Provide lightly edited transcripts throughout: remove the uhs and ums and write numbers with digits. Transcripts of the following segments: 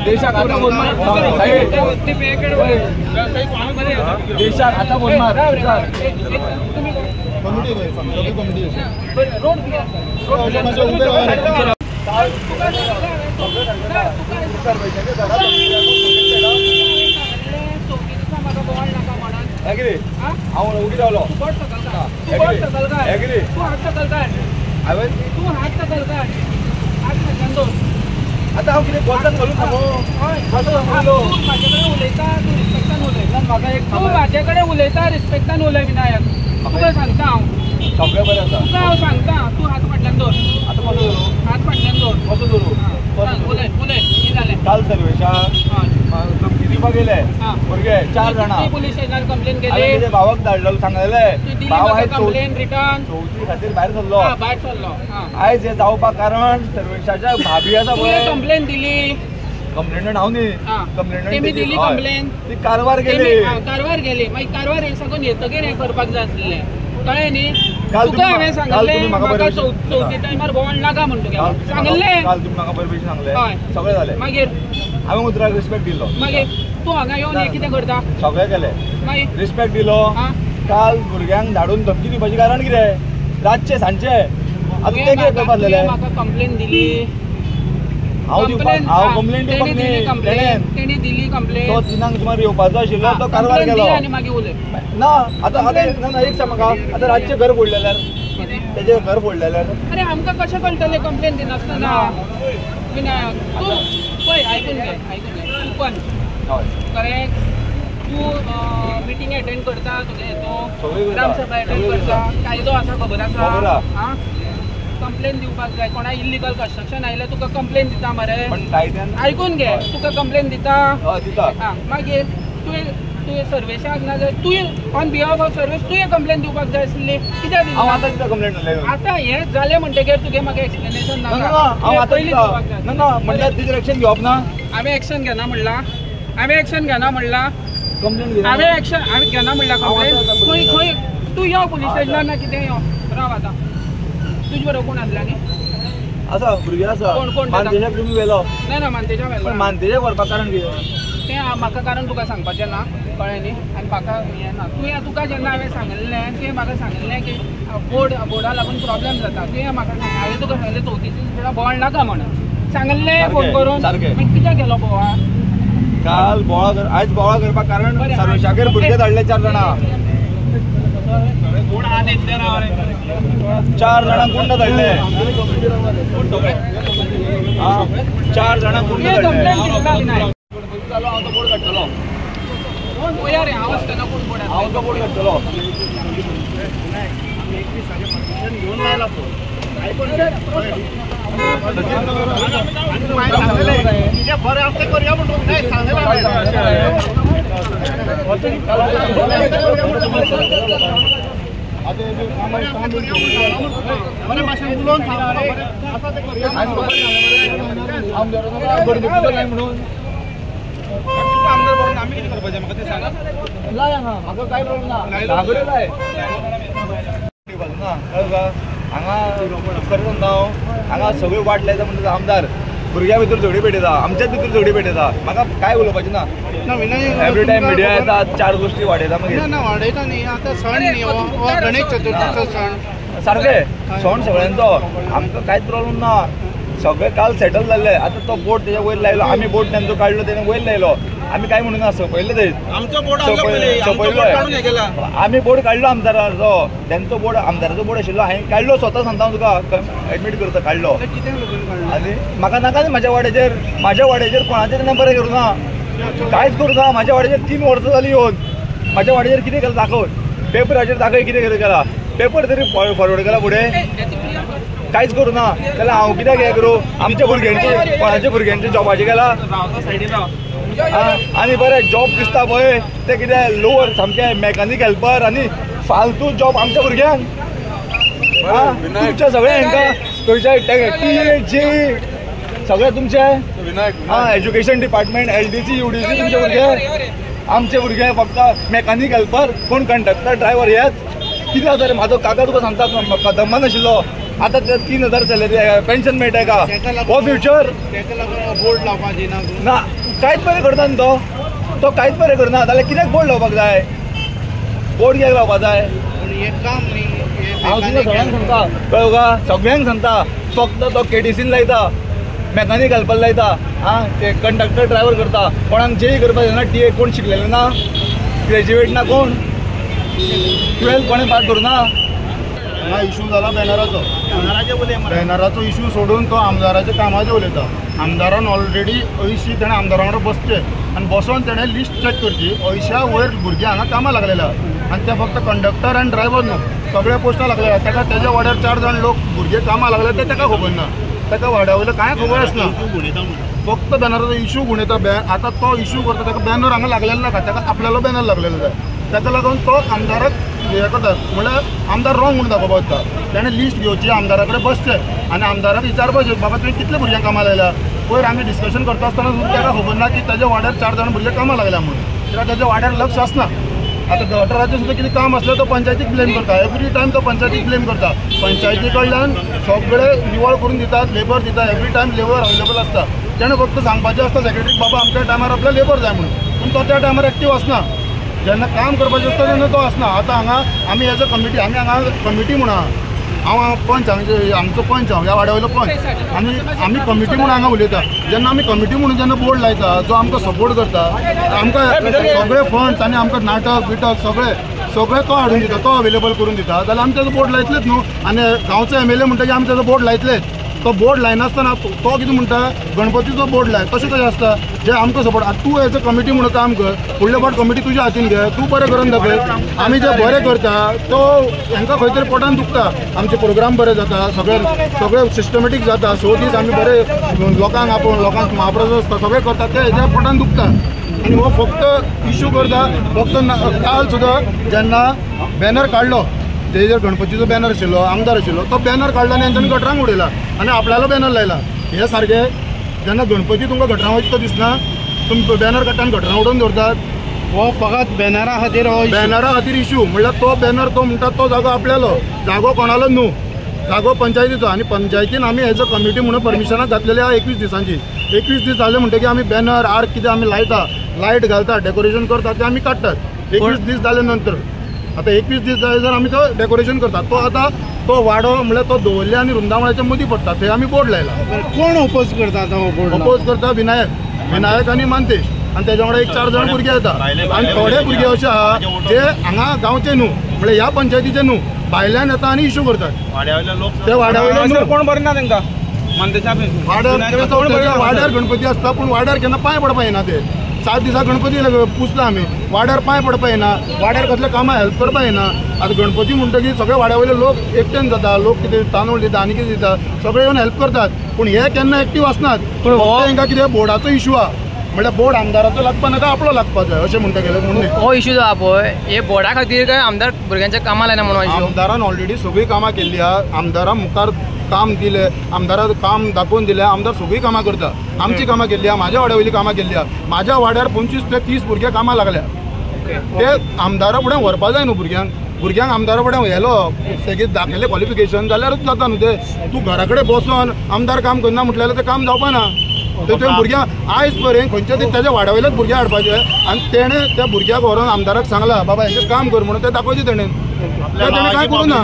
देशाक आता बोल मार, देशाक आता बोल मार. हांव उगी रावलो. तूं हात सकयल काड, हात सकयल दवर. आतां हांव कितें बोल्सान घालून सांगू? तूं म्हाजे कडेन उलयता, तूं रिस्पेक्टान उलय. तूं म्हाजे कडेन उलयता, रिस्पेक्टान उलय विनायक. तुका सांगता हांव, सगळें बरें आसा. तुका हांव सांगता, तूं हात फाटल्यान दवर. आतां कसो दवरूं? हात फाटल्यान दवर. कसो दवरूं? उलय उलय, कितें जालें? काल सर्वेशाक धमकी दिवपाक येयले भुरगे 4 जाणां. पुलीस स्टेशनार कंप्लेन केली. तेजे भावाक धाडलो, सांगलेले भाव आयज कंप्लेन रिटर्न चवथी खातीर भायर सरलो. भायर सरलो. आयज हें जावपाक कारण सर्वेशाच्या भाभी आसा पळय. कंप्लेन दिली. कंप्लेनंट हांव न्ही, कंप्लेनंट दिली कंप्लेन. ती कारवार गेली. कारवार गेली. मागीर कारवार हे साकून येतकीर हें करपाक जाय आसलें, कळ्ळें न्ही? तुका हांवें सांगलें म्हाका चवथी टायमार भोंवण नाका म्हण तुका सांगलें. काल तुमी म्हाका बरे भशेन सांगलें, सगळें जालें. मागीर हांवें उतराक रिस्पेक्ट दिलो. मागीर तूं हांगा येवन हें कितें करता? सगळें केलें, मागीर रिस्पेक्ट दिलो. काल भुरग्यांक धाडून धमकी दिवपाचें कारण कितें? रातचें सांजचें. आतां तें कितें करपाक जालें? म्हाका कंप्लेन दिली. हांव कंप्लेन दिवपाक न्ही, तेणी दिली कंप्लेन. तो 3 सुमार येवपाचो आशिल्लो, तो कारवार गेलो. आनी मागीर उलय ना. आतां आतां ना, एक सांग म्हाका, आतां रातचें घर फोडलें जाल्यार, तेजें घर फोडलें जाल्यार अरे आमकां कशें कळटलें कंप्लेन दिनासतना? विनायक तूं पळय, आयकून घे, आयकून घे. तूं पण करेक्ट, तूं मिटींग एटेंड करता, तुगे हेतू ग्रामसभा एटेंड करता, कायदो आसा खबर आसा. आं, कंप्लेन दिवपाक जाय. कोणा इल्लिगल कन्स्ट्रक्शन आयलें तुका कंप्लेन दिता मरे. आयकून घे, तुका कंप्लेन दिता. आं, मागीर तुवें तुवें सर्वेशाक ना जाल्यार तुवें ऑन बिहाफ ऑफ सर्वेश तुवें कंप्लेन दिवपाक जाय आसली. कित्याक दिली? आतां हें जालें म्हणटकीर तुगे म्हाका एक्सप्लेनेशन नाका. पयलीं दिवपाक जाय. म्हणल्यार तिचेर एक्शन घेवप ना? हांवें एक्शन घेना म्हणलां, हांवें एक्शन घेना म्हणलां, हांवें एक्शन हांवें घेना म्हणलां कंप्लेन. खंय खंय तूं यो पुलीस स्टेशनार ना कितें यो, राव आतां. तुजे बरोबर कोण आसले न्ही? आसा भुरगे आसा. कोण कोण? मानतेशाक तुमी व्हेलो? ना ना, मानतेशाक व्हेलो. मानतेशाक व्हरपाक कारण कितें? तें म्हाका कारण तुका सांगपाचें ना, कळ्ळें न्ही? आनी म्हाका हें ना. तुवें तुका जेन्ना हांवें सांगिल्लें, तुवें म्हाका सांगिल्लें की बोर्डा लागून प्रॉब्लेम जाता. तुवें म्हाका हांवें तुका सांगिल्लें चवथीचे दिसा बोवाळ नाका म्हणून सांगिल्लें फोन करून. मागीर कित्याक गेलो बोवाळ? काल बोवाळ, आयज बोवाळ करपाक कारण सर्वेशागेर भुरगे धाडले 4 जाणां. 4 जाणां गुंड धाडले. 4 जाणां गुंड धाडले. हांव तो बोर्ड काडटलो. हांव तो बोर्ड काडटलो. बरें आसता करया म्हणून सांगलें. म्हणून आमी कितें करपाचें म्हाका तें सांगा. लाय हांगा, म्हाका कांय प्रॉब्लेम ना. घागऱ्यो लाय ना, हांगा खरें सांगता हांव, हांगा सगळ्यो वाट लायता म्हणटा आमदार भुरग्यां भितर झगडी पेटयता, आमच्याच भितर झगडी पेटयता. म्हाका कांय उलोवपाचें ना. एवरी टायम मिडिया येता, 4 गोश्टी वाडयता. मागीर ना वाडयता न्ही. आतां सण न्ही हो, गणेश चतुर्थीचो सण. सारकें सण सगळ्यांचो, आमकां कांयच प्रॉब्लेम ना. सगळे काल सेटल जाल्ले. आतां तो बोर्ड तेज्या वयर लायलो, आमी बोर्ड तेंचो काडलो, तेणें वयर लायलो. आमी कांय म्हणून ना, सोंपयलें थंय. सोंपयलो आमी बोर्ड काडलो आमदाराचो, तेंचो बोर्ड आमदाराचो बोर्ड आशिल्लो, हांवें काडलो स्वता. सांगता हांव तुका, एडमीट करता, काडलो. आनी म्हाका नाका न्ही म्हाज्या वाड्याचेर, म्हाज्या वाड्याचेर कोणाचेर तेणें बरें करूं ना, कांयच करूं ना. म्हाज्या वाड्याचेर 3 वर्सां जालीं येवन म्हाज्या वाड्याचेर कितें केलां दाखय, पेपराचेर दाखय कितें कितें केलां. पेपर तरी फॉरवर्ड केला फुडें, कांयच करूं ना. जाल्यार हांव कित्याक हें करूं? आमच्या भुरग्यांचे, कोणाच्या भुरग्यांचे जॉबाचें केलां. आनी बरें जॉब दिसता पळय ते कितें लोवर सामकें मॅकानीक हेल्पर आनी फालतू जॉब आमच्या भुरग्यांक. तुमच्या सगळ्या हांकां थंयच्या टी जी सगळें तुमचें. आं, education department, LDC, UDC तुमचे भुरगे. आमचे भुरगे फक्त मॅकानीक हेल्पर, कोण कंडक्टर ड्रायव्हर हेच. कितें आसा रे? म्हाजो काका तुका सांगता, कदंबान आशिल्लो, आतां 3000 सॅलरी पेन्शन मेळटा का हो फ्युचर बोर्ड लावपाक दिना ना कांयच बरें करता न्ही तो तो कांयच बरें करना जाल्यार कित्याक बोर्ड लावपाक जाय बोर्ड कित्याक लावपाक जाय काम न्ही हांव तुका सगळ्यांक सांगता कळ्ळें तुका सगळ्यांक सांगता फक्त तो केडीसीन लायता मेकानीक घालपाक लायता आं ते कंडक्टर ड्रायव्हर करता कोणाक जेई करपाक जायना टी ए कोण शिकलेले ना ग्रेज्युएट ना कोण 12 कोणें पास करूं ना हांगा इशू जाला बॅनराचो बॅनराचो इशू सोडून तो आमदाराच्या कामाचेर उलयता. आमदारान ऑलरेडी 80 तेणें आमदारा वांगडा बसचे आनी बसोन तेणें लिस्ट चॅक करची 80 वयर भुरगीं हांगा कामां लागलेले आहा आनी ते फक्त कंडक्टर आनी ड्रायव्हर न्हू सगळे पोस्टां लागले आहा. ताका तेज्या वाड्यार 4 जाण लोक भुरगे कामां लागले ते ताका खबर ना ताका वाड्या वयलें कांय खबर आसना फक्त बॅनराचो इशू गुणयता. आतां तो इशू करता ताका बॅनर हांगा लागलेलो नाका ताका आपल्यालो बॅनर लागलेलो जाय ताका लागून तो आमदाराक हें करता म्हणल्यार आमदार रॉंग म्हणून दाखोवपाक वता. तेणें लिस्ट घेवची आमदारा कडेन बसचें आनी आमदाराक विचारपाचें बाबा तुवें कितले भुरग्यांक कामां लायल्या. पयर आमी डिस्कशन करता आसतना सुद्दां ताका खबर ना की ताज्या वाड्यार 4 जाण भुरगे कामां लागल्या म्हणून कित्याक ताज्या वाड्यार लक्ष आसना. आतां गटराचें सुद्दां कितें काम आसलें तो पंचायतीक ब्लेम करता एवरी टायम तो पंचायतीक ब्लेम करता. पंचायती कडल्यान सगळे निवळ करून दितात लेबर दिता एवरी टायम लेबर अवेलेबल आसता. तेणें फक्त सांगपाचें आसता सेक्रेटरीक बाबा आमच्या टायमार आपल्या लेबर जाय म्हणून पूण तो त्या टायमार एक्टीव आसना. जेन्ना काम करपाचें आसता तेन्ना तो आसना. आतां हांगा आमी एज अ कमिटी आमी हांगा कमिटी म्हूण आहा हांव पंच हांगचो पंच हांव ह्या वाड्या वयलो पंच आनी आमी कमिटी म्हूण हांगा उलयता. जेन्ना आमी कमिटी म्हणून जेन्ना बोर्ड लायता जो आमकां सपोर्ट करता आमकां सगळे फंड्स आनी आमकां नाटक बिटक सगळे सगळे तो हाडून दिता तो अवेलेबल करून दिता जाल्यार आमी ताजो बोर्ड लायतलेच न्हू. आनी गांवचो एम एल ए म्हणटकीर आमी ताजो बोर्ड लायतलेच. तो बोर्ड लायनासतना तो कितें म्हणटा गणपतीचो बोर्ड लाय तशें कशें आसता जे आमकां सपोर्ट. आतां तूं एज अ कमिटी म्हणून काम कर फुडले फावट कमिटी तुज्या हातीन घे तूं बरें करून दाखय. आमी जे बरें करता तो हांकां खंय तरी पोटान दुखता. आमचे प्रोग्राम बरे जाता सगळे सगळे सिस्टमॅटीक जाता 6 दीस आमी बरे लोकांक आपोवन लोकांक महाप्रसाद आसता सगळें करता ते हेज्या पोटान दुखता. आनी हो फक्त इशू करता फक्त. काल सुद्दां जेन्ना बॅनर काडलो तेजेर गणपतीचो बॅनर आशिल्लो आमदार आशिल्लो तो बॅनर काडलो आनी हेंच्यांनी गटरांक उडयला आनी आपल्यालो बॅनर लायला. हे सारकें जेन्ना गणपती तुमकां गटरां वयता तो दिसना तुमी बॅनर काडटा आनी गटरां उडोवन दवरतात. हो फकत बॅनरा खातीर बॅनरा खातीर इशू म्हणल्यार तो बॅनर तो म्हणटा तो जागो आपल्यालो जागो कोणालो न्हू जागो पंचायतीचो. आनी पंचायतीन आमी एज अ कमिटी म्हणून परमिशनां घातलेली आहा 21 दिसांची. 21 दीस जाले म्हणटकीर आमी बॅनर आर कितें आमी लायता लायट घालता डेकोरेशन करता ते आमी काडटात 21 दीस जाले नंतर. आतां 21 दीस जाले जर आमी तो डेकोरेशन करतात तो आतां तो वाडो म्हणल्यार तो दवरले आनी रुंदामळाच्या मदीं पडटा थंय आमी बोर्ड लायला. कोण ओपोज करता आतां हो बोर्ड? ओपोज करता विनायक विनायक आनी मानतेश आनी तेज्या वांगडा एक 4 जाण भुरगे येता. आनी थोडे भुरगे अशे आहा जे हांगा गांवचे न्हू म्हणल्यार ह्या पंचायतीचे न्हू भायल्यान येता आनी इशू करतात ते वाड्या वयले कोण बरें ना तांकां वाड्यार वाड्यार गणपती आसता पूण वाड्यार केन्ना पांय पडपा येना ते 7 दिसा गणपती पुजता आमी वाड्यार पांय पडपा येना वाड्यार कसल्या कामां हेल्प करपा येना. आतां गणपती म्हणटकीर सगळे वाड्या वयले लोक एकटेन जाता लोक कितें तांदूळ दिता आनी कितें दिता सगळे येवन हेल्प करतात पूण हे केन्ना एक्टीव आसनात. पूण तांकां कितें बोर्डाचो इशू आहा म्हणल्यार बोर्ड आमदाराचो लागपा नाका आपलो लागपा जाय अशें म्हणटा गेले म्हणून हो इशू जो आहा पळय हे बोर्डा खातीर काय आमदार भुरग्यांच्या कामां लायना म्हणून आमदारान ऑलरेडी सगळीं कामां केल्ली आहा. आमदारा मुखार काम दिलें आमदाराक काम दाखोवन दिलें आमदार सगळीं कामां करता. आमची कामां केल्ली आहा म्हाज्या वाड्या वयली कामां केल्ली आहा. म्हाज्या वाड्यार 25 ते 30 भुरगे कामां लागल्या ते आमदारा फुडें व्हरपा जाय न्हू भुरग्यांक भुरग्यांक आमदारा फुडें व्हेलो सेगीत दाखयलें क्वॉलिफिकेशन जाल्यारूच जाता न्हू ते. तूं घरा कडेन बसोन आमदार काम करना म्हटल्यार तें काम जावपा ना. ते तुवें भुरग्यांक आयज पर्यंत खंयच्या तरी तेज्या वाड्या वयल्याच भुरग्यां हाडपाचें आनी तेणें त्या भुरग्याक व्हरोन आमदाराक सांगलां बाबा हेंचें काम कर म्हणून तें दाखोवचें तेणें. तेणें कांय करूं ना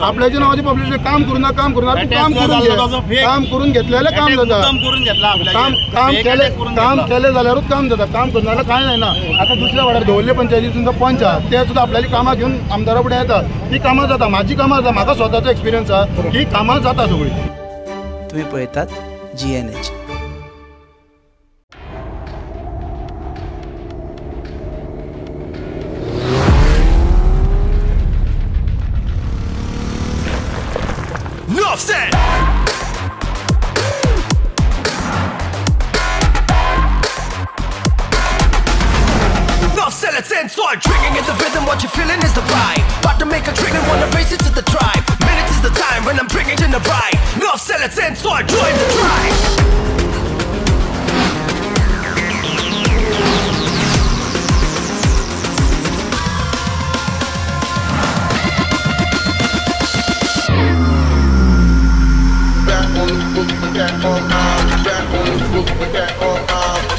आपल्याच्या नांवाची पब्लिसिटी काम करूं ना काम करूं ना काम करून घे काम करून घेतलेलें काम जाता काम काम केलें काम केलें जाल्यारूच काम जाता काम करना जाल्यार कांय जायना. आतां दुसऱ्या वाड्यार दवरले पंचायतीसून पंच आहा ते सुद्दां आपल्याली कामां घेवन आमदारा फुडें येता ती कामां जाता. म्हाजी कामां जाता म्हाका स्वताचो एक्सपिरियन्स आहा ही कामां जाता सगळीं. तुमी पळयतात GNH. Drinking in the rhythm, what you're feeling is the vibe. About to make a trigger, wanna race it to the tribe. Minutes is the time when I'm bringing in the ride. North Sellers and so I join the tribe. that on, back on the floor with that on.